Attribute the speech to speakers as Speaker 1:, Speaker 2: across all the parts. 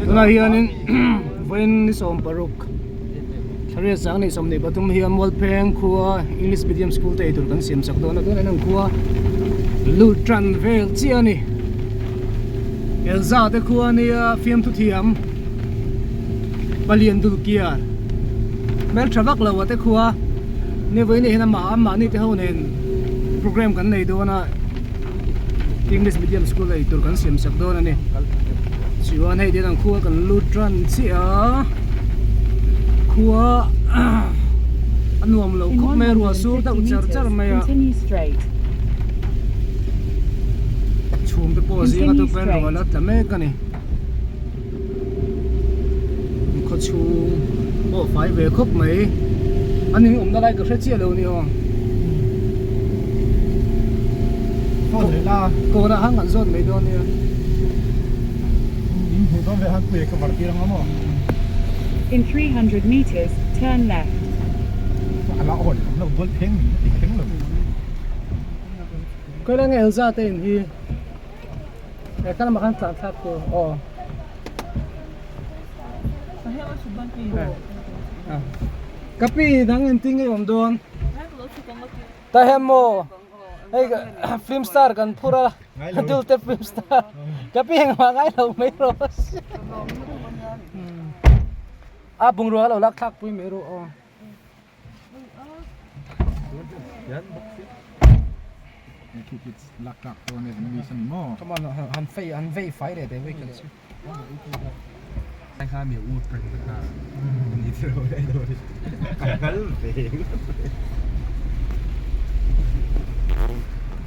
Speaker 1: Tunah hianin vawiin ni 16 thla 2023 hian Mualpheng khua English Medium School te eitur kan siam sak dawn a tunah hian an khua lut tan vel chiah a ni Elza te khua nia fiamthu thiam Palian Dulkiar hmeltha vak lo a te khua ni vawiin ah hian amah amahni te ho nen program kan nei dawn a. English medium school ei tur kan siam sak dawn a ni chuan hei tihian an khua kan lut tan chiah a khua a nuam lo khawp mai a ruah sur deuh char char mai a chhum te pawh zinga te pawh hian ruah la tla mek a ni khaw chhung pawh fai ve khawp mai a ning awmna lai ka hre chiah lo a ni aw kawnah khan kan zawt mai dawn nia
Speaker 2: In 300 meters, turn left.
Speaker 1: Khawi lai nge Elza te in hi. He kha lamah khan tlan thlak tur aw. Ka pi dang engtin nge awm dawn? Ta hian maw hei film star kan phur a dulte film star ka pi engmah ngai lo mai rawh a bungrua lo lak thlak pui mai rawh aw.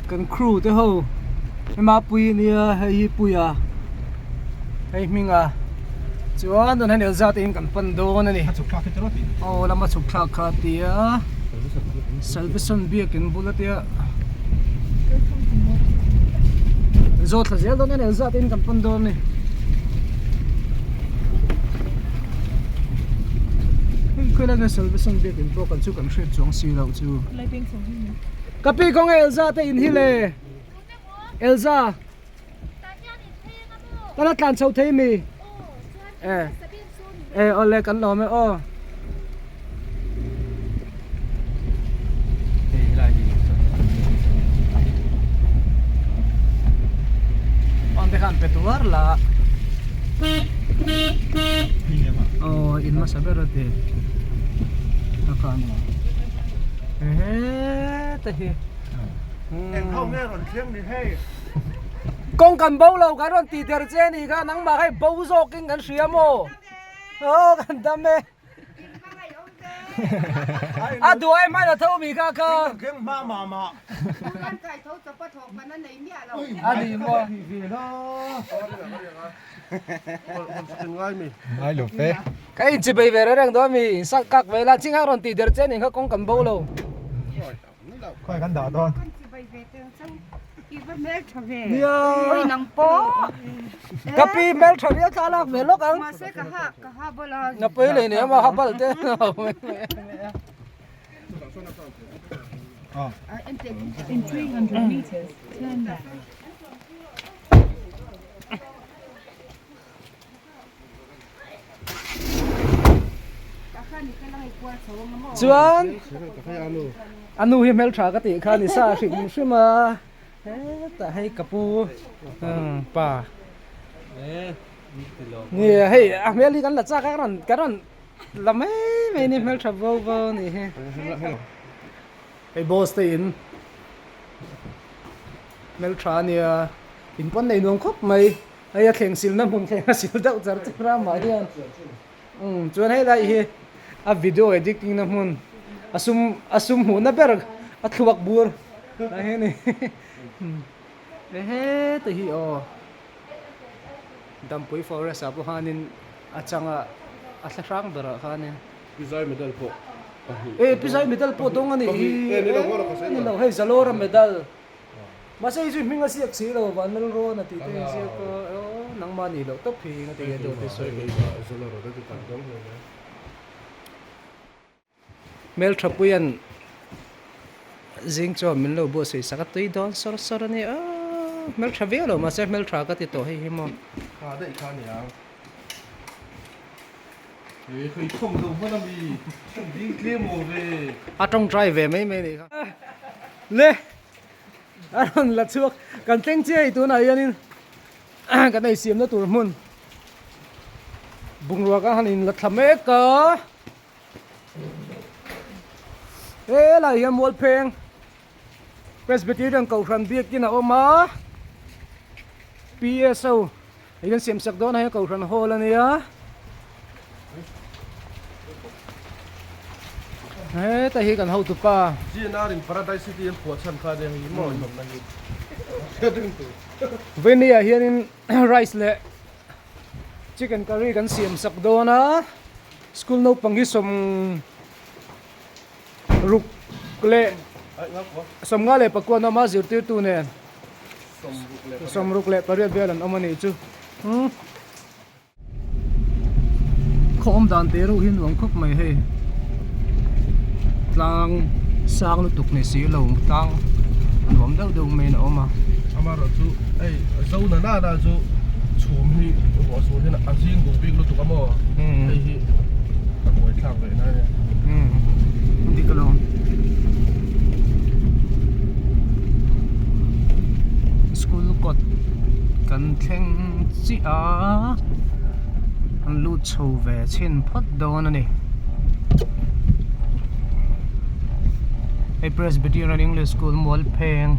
Speaker 1: Kan crew te ho hema pui ania hei hi puia hei hminga chuan tun hian Elza te in kan pan dawn a ni. Aw lama chhuk thlak kha a ti a Salvation biakin bul a tia zawt thla zel dawn a ni Elza te in kan pan dawn a ni. Hei khawilai nge Salvation biakin pawh kan chu kan hriat chuang si loh chu. Ka pi kawng e Elza te in hi le Elza. Ka la tlan chho thei mi e e awle kan lawm e aw on te khan pe tuar la aw in hmasa ber a ti he te hi
Speaker 3: Eng ho nge rawn thleng ni hei?
Speaker 1: Kawng kan bo lo kan rawn tih der che ni kha nangmah kha i bo zawkin kan hria maw? Aw kan dam e. A duai hman a tho mi kha kha. A ni maw? Ka inchibei ve reng reng dawn a mi, insak kak ve la, ching kha rawn tih der che ni kha kawng kan bo lo.
Speaker 3: Khawi kan dah dawn.
Speaker 1: Nia. Ka pi hmel tha viau thla lak ve lawk ang. Na pui lei nei ama ha bal te.
Speaker 2: In 300 meters, turn left.
Speaker 1: Chuan a nu hi hmeltha ka tih kha ni sa hrim hrim a hetah hei ka pu pa ni hei a hmel hi kan la chak a kan rawn la mai mai ni hmeltha vo vo a nih hi hei boss te in hmeltha a nia in pawn nei nuam khawp mai. Hei a thleng silna hmun thleng a sil deuh char char a mah hian umm chuan hei lai hi a video editing na hmun a sum a sum hmuhna ber a thluak bur lai hi a ni ehe te hi aw Dampui forest ah pawh khanin a changa a thla hrang berah khanin
Speaker 3: Pizai medal pawh pahnih
Speaker 1: e Pizai medal pawh dawng a nih hi ni lo hei Zalora medal. Mahse hei chu hming a ziak si lo, Vanlal Rawn a tih te a inziak a, aw nangmah nih loh tawp hi eng a ti nge dawt i sawi. Hmeltha puian zing chuan min lo buatsaih sak a tui dawn sawr sawr a ni a, hmeltha viau lo mahse hmeltha ka ti tawh hei hi maw. A tawngtai ve mai mai anih kha. Le a rawn la chhuak kan thleng chiah hei tunah hianin kan ei siamna tur hmun bungrua kha han in la thla mek a. Helai hian Mualpheng Presbyterian Kohhran biakin a awm a, PSO hei kan siam sak dawn a hei Kohhran hall a nia. Heta hi kan hotupa.
Speaker 3: GNR in Paradise City an phuah chhan kha nia hei maw in awmna hi.
Speaker 1: Venia hianin rice leh chicken curry kan siam sak dawn a, school naupang hi sawm ruk leh sawmnga leh pakua an awm a zirtirtu nen sawmruk leh pariat vel an awm a nih chu umm khaw awm dan te reuh hi nuam khawp mai hei tlang sang lutuk ni si lo tlang nuam deuh deuh maiin a awm a.
Speaker 3: Amaherawhchu hei zo na nana chu chhum hi ruah sur hian a zing duh bik lutuk a maw hei hi a buai thlak ve na ania.
Speaker 1: Umm dik alawm. School kawt kan thleng chiah a an lut chho ve chhin phawt dawn a ni. Hei Presbyterian English School Mualpheng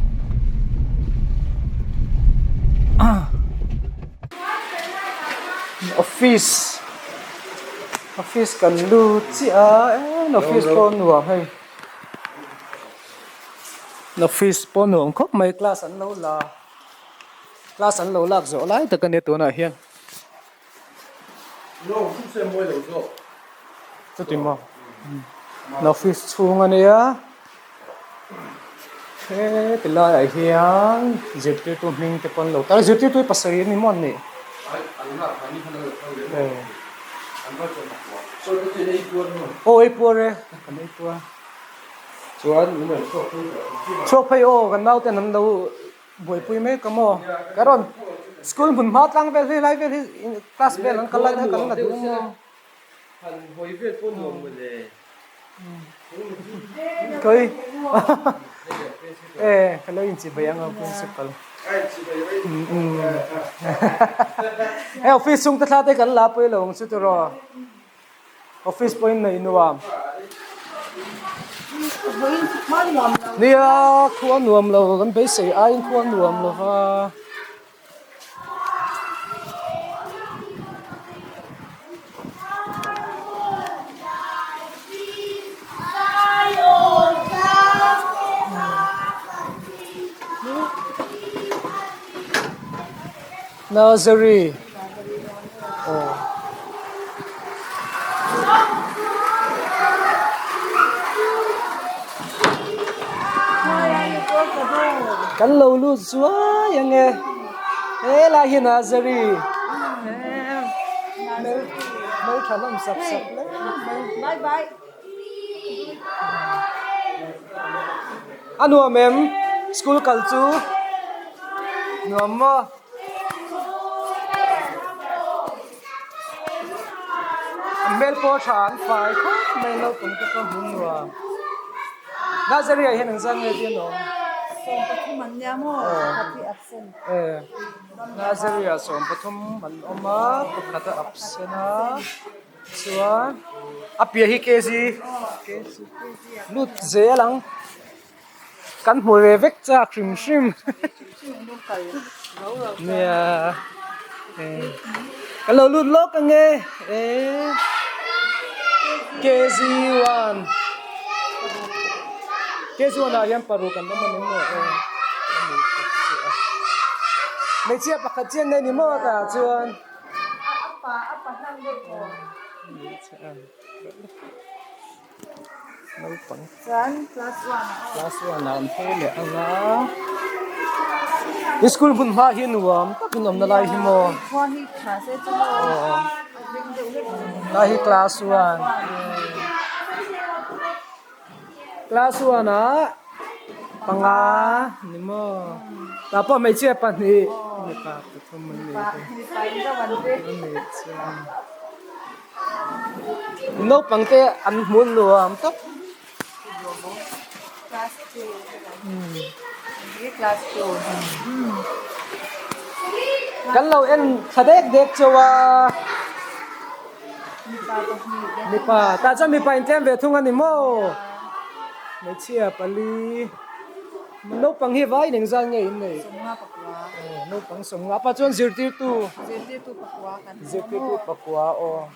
Speaker 1: Office Office kan lut chiah a en office pawh nuam hei office pawh nuam khawp mai class an lo la class an lo lak zawh lai tak a nia tunah hian. Chuti maw office chhung a nia heti laiah hian zirtirtu hming te pawh an lo tar a zirtirtu hi pasarih a ni maw an nih aw ei puar e kan ei puar chhuak phei aw kan naute an lo. Buaipui mek a maw? Ka rawn school hmun hma tlang vel hi lai vel hi class vel an kal lai kha kan la duh maw? Khawi e ka lo inchibei ang a principal hei office chhung te thla te kan la pawh ilo ang chu tiraw. Office pawhin neih nuam. Nia khua nuam lo kan beisei aiin khua nuam lo va. Nursery aw. Kan lo lut zuai ange helai hi nursery hmeltha hlawm sap sap hle mai. A nuam em school kal chu nuam maw. An hmel pawh a tha an fai khawp mai naupang te pawh hmun nuam Nazari ah hian an zan nge tih an awm Nazari ah 13 an awm a pakhat a absent a. Chuan a piah hi kg lut zel ang kan hmu ve vek chak hrim hrim nia kan lo lut lawk ang e kg one kg one ah hian paruk an awm a ni maw hmeichhia pakhat chian nei ni maw tah chuan. Naupang class one ah an phei leh ang a school hmun hma hi nuam takin awmna lai hi maw lai hi class one class one ah panga ni maw tah pawh hmeichhia pahnih mipa pathum an ni. Naupang te an hmuh nuam tawp. Kan lo en thla dek dek chauh a. Mipa tah chuan mipa in tlem ve thung a ni maw? Hmeichhia pali naupang hi vai eng zan nge in nei? Naupang sawmnga pa chuan zirtirtu zirtirtu pakua aw.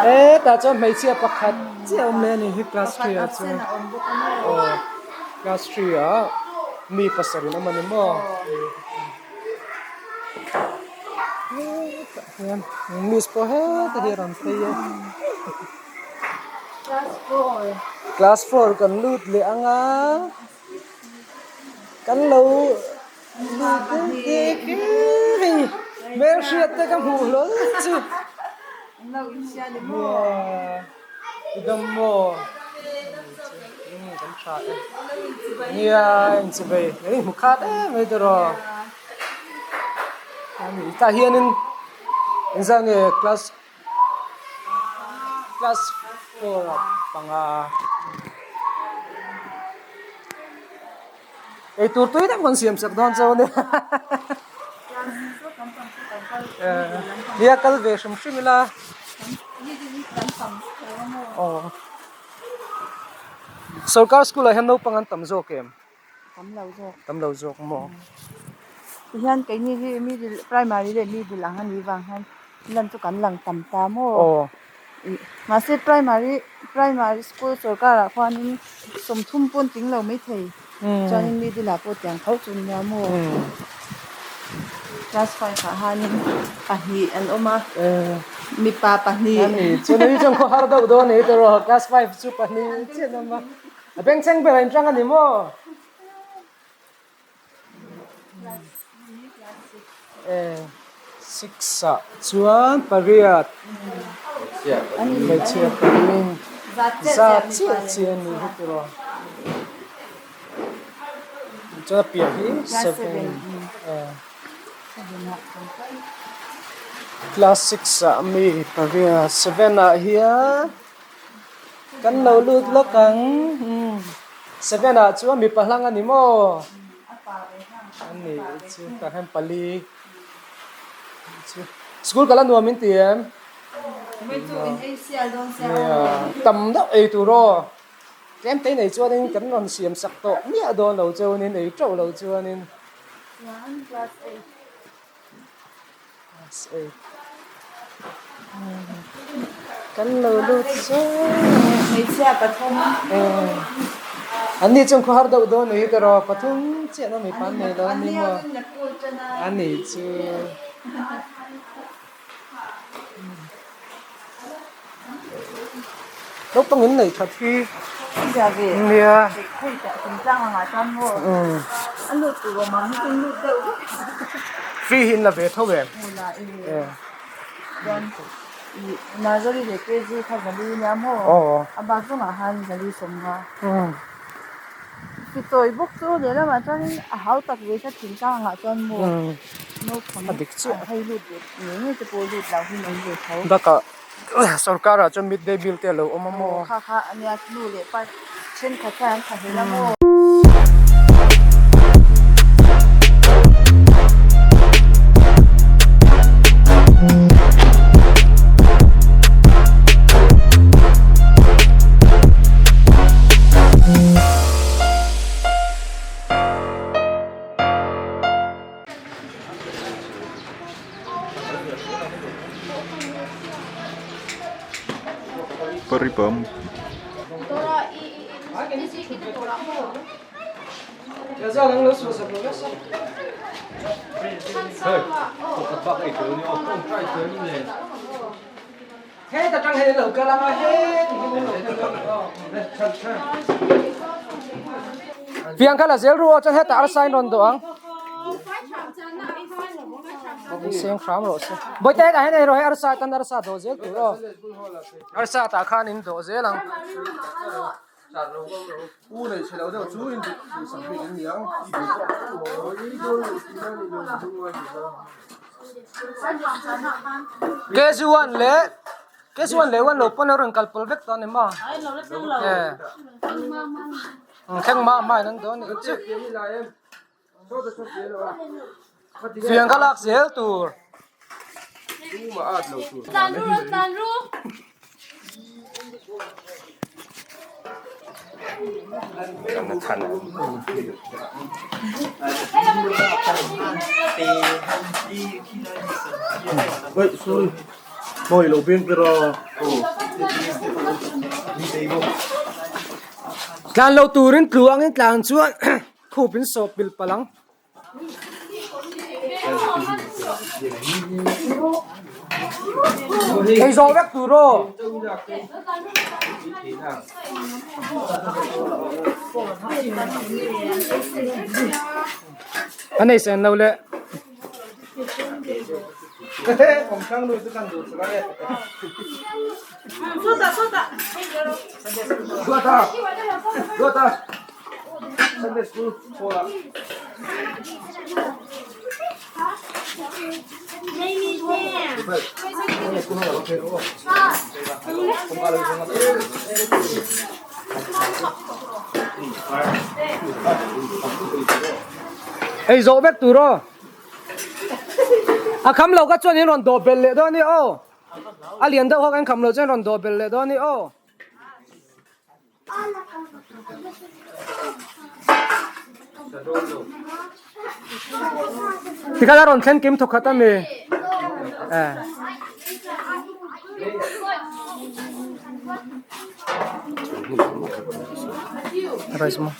Speaker 1: Hetah chuan hmeichhia pakhat chiah a awm leh a ni hi class three ah chuan aw class three ah mi pasarih an awm a ni maw hetah hian miss pawh hetah hi a rawn phei a class four kan lut leh ang a. Kan lo hmelhriat te ka hmuh hlawl chu i dam maw kan tha e nia inchivei kan inhmu khat em mai tawh rawh tah hianin engzah nge class. Class 4 ah panga eitur tui deuh kan siam sak dawn chauh a nia nia kal ve hrim hrim ila aw sorkar school ah hian naupang an tam zawk em?
Speaker 4: Tam lo zawk.
Speaker 1: Tam lo zawk maw?
Speaker 4: Tihian keini hi middle primary leh middle ang a nih vang hian lan chu kan lang tam ta maw?
Speaker 1: Aw.
Speaker 4: Mahse primary primary school sorkarah khuanin sawmthum pawn ting lo maithei. Chuanin middle ah pawh tiang tho chu nia maw? Class 5 ah hianin pahnih an awm a. Mipa pahnih.
Speaker 1: Ani chuan hei chuan khaw har deuh dawn a ni tawh rawh class 5 chu pahnih chiah an awm a. A bengchheng ber a inṭang a ni maw? Six ah chuan pariat hmeichhia pali zat chiah chiah a ni hi tiraw chuan a piah hi seven class six ah mi pariat seven ah hian. Kan lo lut lawk ang seven ah chuan mipa hlang a ni maw? A ni chu tah hian pali chu school kal a nuam in ti em? Nia tam deuh ei tur aw tlem te nei chuanin kan rawn siam sak tawh miah dawn lo chuanin ei teuh lo chuanin. Kan lo lut
Speaker 4: Hmeichhia pathum.
Speaker 1: An ni chuan khawhar deuh dawn a ni hi tiraw pathum chiah na mipa an nei lo a ni maw? A ni chu. Naupang in nei that hi nia. Free hi in la ve tho em? A dik chiah. Bakah sorkar ah chuan mid day meal te a lo awm a maw?
Speaker 5: Paripam.
Speaker 1: Heta tang hian lo kal anga heti hi lo kal Fiang kha la zel ru aw chuan hetah arsa in rawn dawh ang. Seng hram rawh se. Bawihte hetah hian ei rawh hei arsa tan arsa dawh zel tur aw. Arsa tah khan in dawh zel ang.
Speaker 3: U nei chhe lo deuh chu in duhsak bik in niang.
Speaker 1: KG one leh KG one leh one lo pawn a rawn kal pawl vek tawh a ni maw? Thleng hma hma in an dawn a nih chu. Fiang kha lak zel tur. Tlan lo turin tluangin tlan chuan Khup in sawh pilh palh ang. Ei zawh vek tur aw. A nei sen lo le. Ei zawh vek tur aw. A kham lo ka chuan in rawn dawh belh leh dawn a ni aw. A lian deuh ho kan kham lo chuan rawn dawh belh leh dawn a ni aw. Tikhan a rawn thlen kim thawkhat a mi. Eh. Rice mo.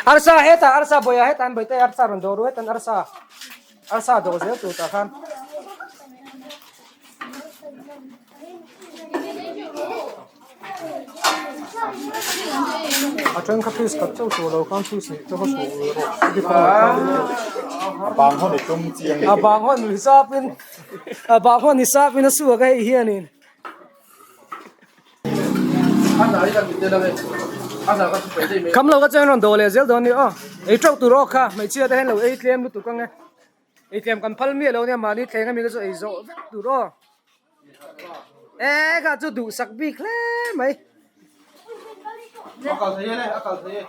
Speaker 1: Arsa hetah arsa bawiah hetah an bawihte arsa rawn dawh ru hetan arsa arsa dawh zel tur tah khan. A then kha piece khat chauh suh lo khan piece hnih te kha suh rawh
Speaker 5: A bang hawn i tum chiang
Speaker 1: A bang hawn ni sap in a bang hawn ni sap in a suak a hei hianin. Kham lo ka chuan rawn dawh leh zel dawn a ni aw ei teuh tur aw kha hmeichhia te hian lo ei tlem lutuk ang e ei tlem kan phal miah lo nia mahni thleng ami te chu ei zawh vek tur aw. E kha chu duhsak bik hle mai.
Speaker 3: A kal thei e le, a kal thei e.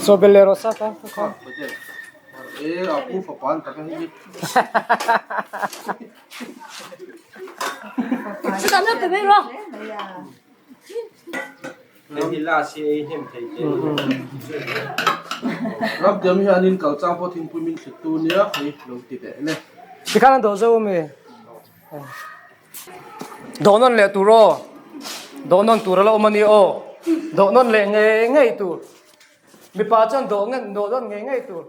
Speaker 1: Chaw bel leh rawh sa ka kha. Tikhan an dawh zo ami? Dawh nawn leh tur aw. Dawh nawn tur a la awm a ni aw. Dawh nawn leh ngei ngei tur. Mipa chuan dawh ngen dawh dawn ngei ngei tur.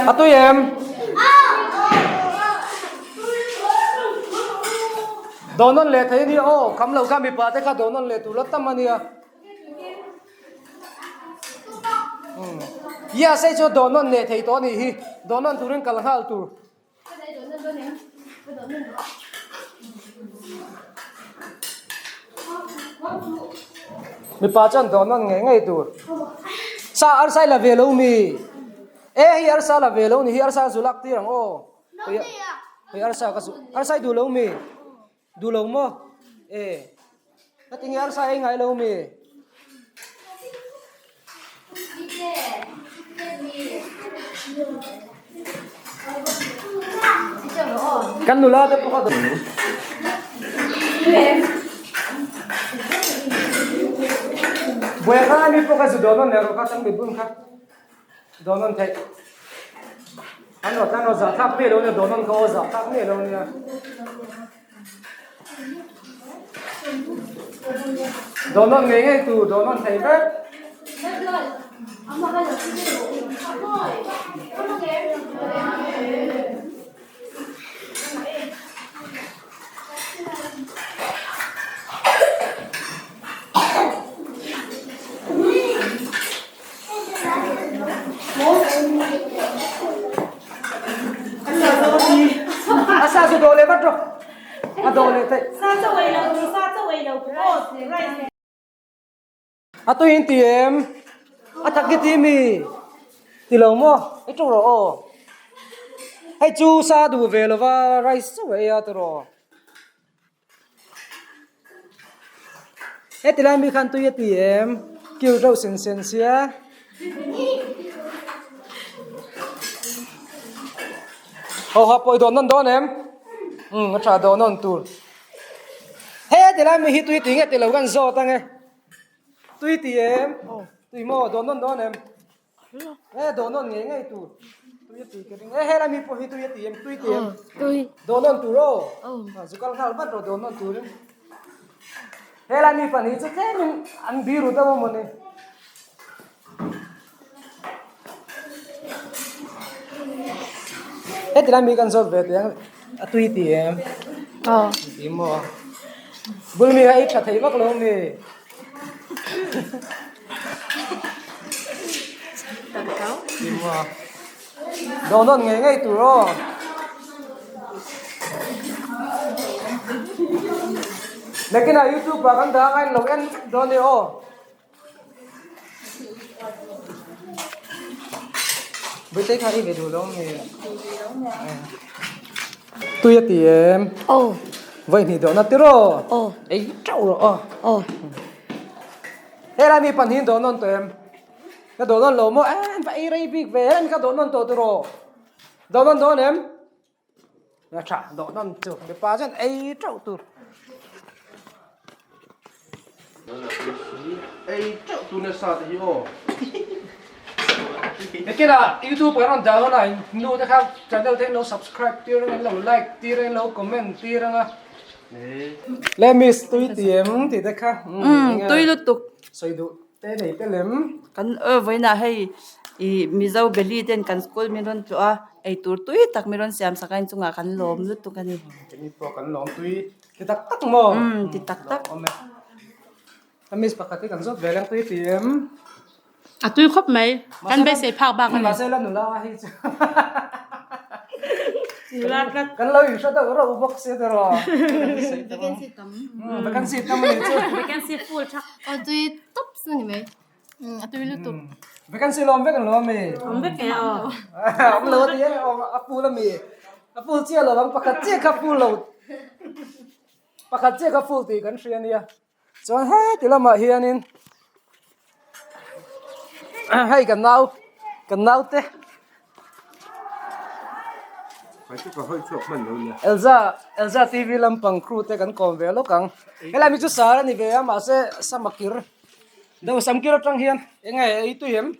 Speaker 1: A tui em? Dawh nawn leh thei a nia aw, kham lo kha mipa te kha dawh nawn leh tur la tam a nia. Yes, hei chu dawh nawn leh thei tawh a nih hi, dawh nawn turin kal nghal tur. Mipa chuan dawh nawn ngei ngei tur. Sa arsa i la ve lo mi? E hei arsa la ve lo ni hi arsa zu lak tir ang aw. Hei arsa ka zu arsa i duh lo mi? Duh lo maw? E ka ti nge arsa ei ngai lo mi? Kan nula te pawh kha Buai kha mi pawh kha zu dawn nawn leh rawh kha chang mi bun kha dawn nawn theih. An rawh tlan rawh zah thlak miah lo nia dawn nawn kha aw zah thlak miah lo nia. Dawn nawn ngei ngei tur dawn nawn thei vek. A sa chu dawh leh vat rawh. A dawh leh theih. A tui in ti em? A thak hi ti mi? Ti lo maw? I ṭawk rawh aw. Hei chu sa duh ve lova rice chauh a ei a tiraw. Heti lai mi khan tui a ti em? Kiu reuh sen sen sia. Haw haw pawh i dawn nawn dawn em? Umm a tha dawn nawn tur. Heti lai mi hi tui ti nge ti lo kan zawt ang e. Tui ti em? Tui maw dawn nawn dawn em? E dawn nawn ngei ngei tur. Tui a ti ka ring. E helai mi pawh hi tui a ti em? Tui ti em?
Speaker 6: Tui.
Speaker 1: Dawn nawn tur aw. Zu kal nghal vat rawh dawn nawn turin. Helai mi pahnih chu tlemin an biru deuh a mawni. Heti lai mi kan zawt ve teh ang a tui ti em?
Speaker 6: Aw.
Speaker 1: Ti maw? Bul mi kha ei tha thei vak lo mi? Ti maw? Dawn nawn ngei ngei tur aw. Nakinah youtube ah kan dah ang a in lo en dawn e aw. Bawihte kha i ve duh lo nge? Tui a ti em?
Speaker 6: Aw.
Speaker 1: Vawi hnih dawhna tiraw?
Speaker 6: Aw.
Speaker 1: Ei teuh rawh aw.
Speaker 6: Aw.
Speaker 1: Helai mi pahnih in dawh nawn tawh em? Ka dawh nawn lo maw? Em va ei rei bik ve helai mi kha dawh nawn tawh tiraw? Dawh nawn dawn em? Nga tha dawh nawn chu mipa chuan ei teuh tur.
Speaker 3: Ei teuh tur nasa te hi aw.
Speaker 1: Hekinah youtube kan rawn dah hunah nu te kha channel te lo subscribe tir ang in lo like tir ang in lo comment tir ang a. Le miss tui ti em tih te kha.
Speaker 4: Tui lutuk.
Speaker 1: Sawi duh. Te nei te lem.
Speaker 4: Kan aw vawiinah hei ih Mizo Beli ten kan school min rawn tlawh a, eitur tui tak min rawn siam sak a inchungah kan lawm lutuk a ni.
Speaker 1: Keini pawh kan lawm tui ti tak tak maw?
Speaker 4: Umm ti tak tak.
Speaker 1: Awm e. Ka miss pakhat hi kan zawt ve leng tui ti em?
Speaker 6: A tui khawp mai. Kan beisei phak bak a ni.
Speaker 1: Mahse la nula hi chu.
Speaker 6: Nula tlat.
Speaker 1: Kan lo inhre deuh reuh bawk sia tiraw.
Speaker 7: Vacancy tam.
Speaker 1: Vacancy tam a ni chu.
Speaker 6: Vacancy full thak.
Speaker 7: Aw tui tawp chu ni mai. A tui lutuk.
Speaker 1: Vacancy lawm vek an lo a mi.
Speaker 6: Awm vek e aw.
Speaker 1: Awm lo a ti e a full a mi. A full chiah lo ang pakhat chiah kha full lo. Pakhat chiah kha full tih kan hria nia. Chuan heti lamah hianin hei kan nau kan naute Elza Elza TV lampang crew te kan kawm ve lawk ang helai mi chu sar a ni ve a mahse sama kir deuh sam kir atang hian eng nge ei tui em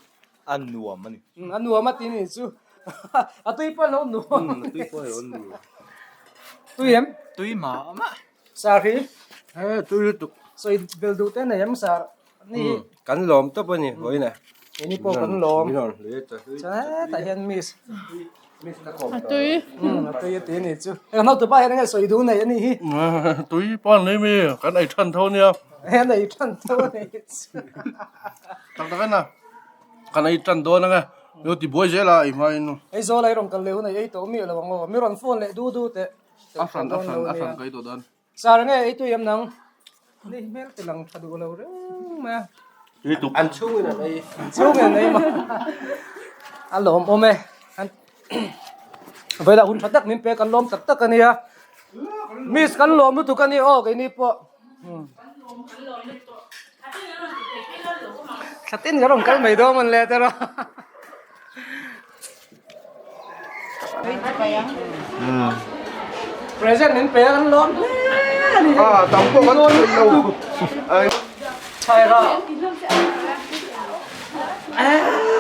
Speaker 8: a nuam a ni
Speaker 1: a nuam a ti ni chu a tui pawh a lo nuam
Speaker 8: a tui pawh a lo nuam
Speaker 1: tui em
Speaker 8: tui mah mah
Speaker 1: Sar hi.
Speaker 8: He tui lutuk.
Speaker 1: Sawi bel duh te nei em sar ni hi.
Speaker 8: Kan lawm tawp a ni vawiin e.
Speaker 1: Keini pawh kan lawm.
Speaker 8: Min rawn hlui ta hlui.
Speaker 1: Chuan hetah hian miss.
Speaker 8: Miss ka kawm
Speaker 6: A tui.
Speaker 1: A tui a ti a ni chu. Heng ho tupa hian enge sawi duh nei a ni hi.
Speaker 3: Tui pawh an nei mi kan ei than tho nia.
Speaker 1: An ei than tho a ni chu.
Speaker 3: Tak tak en a. Kan ei tan dawn ang e. Lo ti buai zel a ei hmain.
Speaker 1: Aizawl ai rawn kal leh hun ei ei tawh miah lo ang aw. Mi rawn phone leh du du teh.
Speaker 3: A hran a hran a hran ka ei tawh dawn.
Speaker 1: Sar nge ei tui em nang? Ni hmel ti lang tha duh lo reng mai a.
Speaker 8: An chhungin an ei.
Speaker 1: An chhungin an ei ma. A lawm awm e. An Vawilah hun tha tak min pe kan lawm tak tak a nia. Miss kan lawm lutuk a ni aw keini pawh. Thla tin ka rawn kal mai dawn an le te rawh. Present min pe kan lawm hle a ni.
Speaker 3: Ah tam pawh kan thei lo.
Speaker 1: Chhai ra.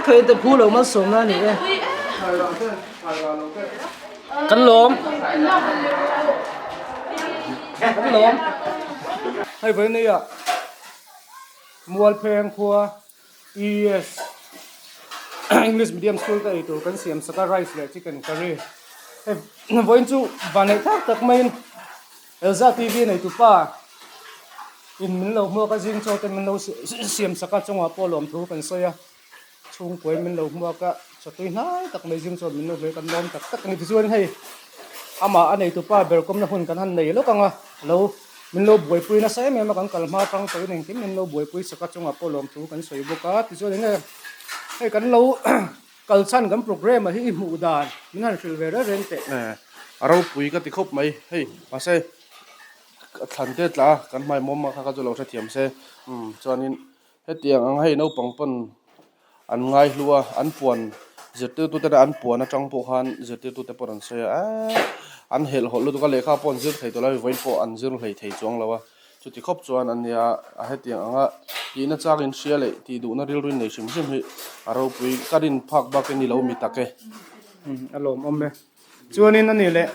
Speaker 1: Khoi te phu lo malsawm na ni e. Kan lawm. Kan lawm. Hei vawi nei ah Mualpheng khua ES English medium school te eitur kan siam sak a rice leh chicken curry. Hei vawiin chu vanneih thlak tak maiin Elza TV neitu pa in min lo hmuak a zing chaw te min lo siam sak a chungah pawh lawmthu kan sawi a. Chhungkuai min lo hmuak a, chawtui hnai tak mai zing chuan min lo hmel kan lawm tak tak a ni. Tichuan hei amah a neitu pa ber kawmna hun kan han nei lawk ang a, lo min lo buaipui nasa em em a, kan kal hma atang tawhin engkim min lo buaipui sak a, chungah pawh lawmthu kan sawi bawk a. Tichuan enge hei kan lo kal chhan kan programme ah hi i hmuh dan min han hrilh ve reng reng teh.
Speaker 3: A ropui ka ti khawp mai hei mahse thlan te tla a kan hmai mawm a kha kha chu lo hrethiam se umm chuanin Hetiang ang hei naupang pawn an ngai hlu a, an puan zirtirtute an puan atang pawh khan zirtirtute pawh an sawi a, eee an helhhawlh lutuk a, lehkha pawh an zir thei tawh lo a, vawiin pawh an zir hlei thei chuang lo a, chuti khawp chuan an nia a hetiang anga tihna chak in hria leh tih duhna rilru in nei hrim hrim hi a ropui ka rin phak bak in ni lo mi tak e.
Speaker 1: A lawmawm e. Chuanin a ni leh.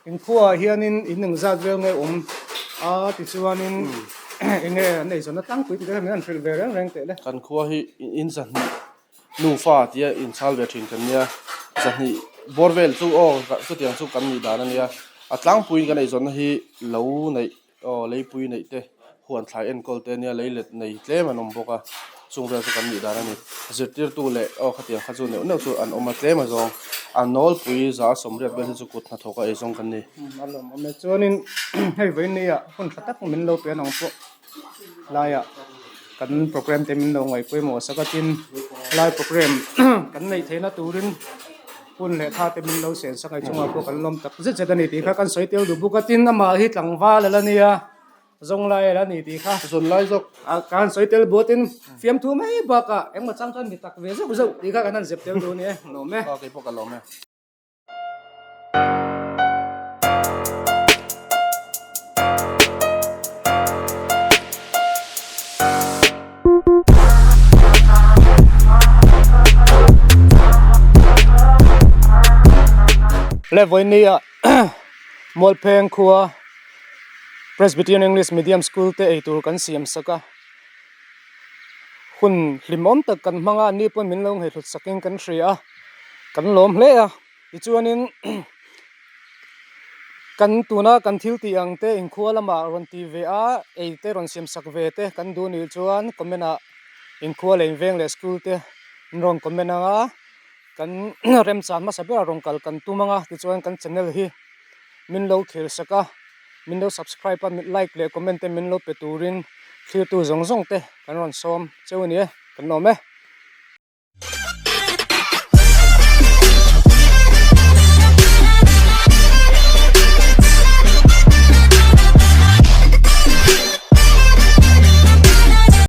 Speaker 1: Inkhuaah hianin in engzat vel nge awm a tichuanin enge an eizawnna tlangpui tih te kha min han hrilh ve reng reng teh le.
Speaker 3: Kan khua hi in zahnih nufa tia inchhal ve thin kan nia, zahnih bawr vel chu aw chutiang chu kan nih dan a nia, a tlangpuiin kan eizawnna hi lo neih Aw leipui neih te huan thlai enkawl te ania lei let nei tlem an awm bawk a, chung vel chu kan nih dan a ni. Zirtirtu leh aw khatiang kha chu neuh neuh chu an awm a tlem a zawng, a nawlpui za sawmriat vel hi chu kut hnathawk a ei zawng kan ni.
Speaker 1: A lawmawm e, chuanin hei vawiin nia hun tha tak min lo pe an awm pawh laiah kan programme te min lo ngaihpawimawh sak a tin lai programme kan neih theihna turin Hun leh tha te min lo sen sak ai chungah pawh kan lawm tak zet zet a ni tih kha kan sawi tel duh bawk a, tin amah hi tlangval a la nia, zawnglai a la ni tih kha
Speaker 3: Zawnlai zawk.
Speaker 1: A kan sawi tel buat in fiamthu mai bakah engmaw chang chuan mi tak ve zeuh zeuh tih kha kan han zep tel duh a ni e, lawm e.
Speaker 3: Aw kei pawh ka lawm e.
Speaker 1: Le vawinia Mualpheng khua Presbyterian English Medium School te eitur kan siam sak a, hun hlimawm tak kan hmang a, anni pawn min lo ngaihhlut sakin kan hria a, kan lawm hle a, tichuanin Kan tuna kan thil tih ang te inkhua lamah rawn ti ve a, ei te rawn siam sak ve te kan duh nih chuan comment ah inkhua leh inveng leh school te an rawn comment ang a, kan remchan hmasa berah rawn kal kan tum ang a, tichuan kan channel hi min lo thlir sak a, min lo subscribe a, like leh comment te min lo pe turin thlirtu zawng zawng te kan rawn sawm cheu a ni e, kan lawm e.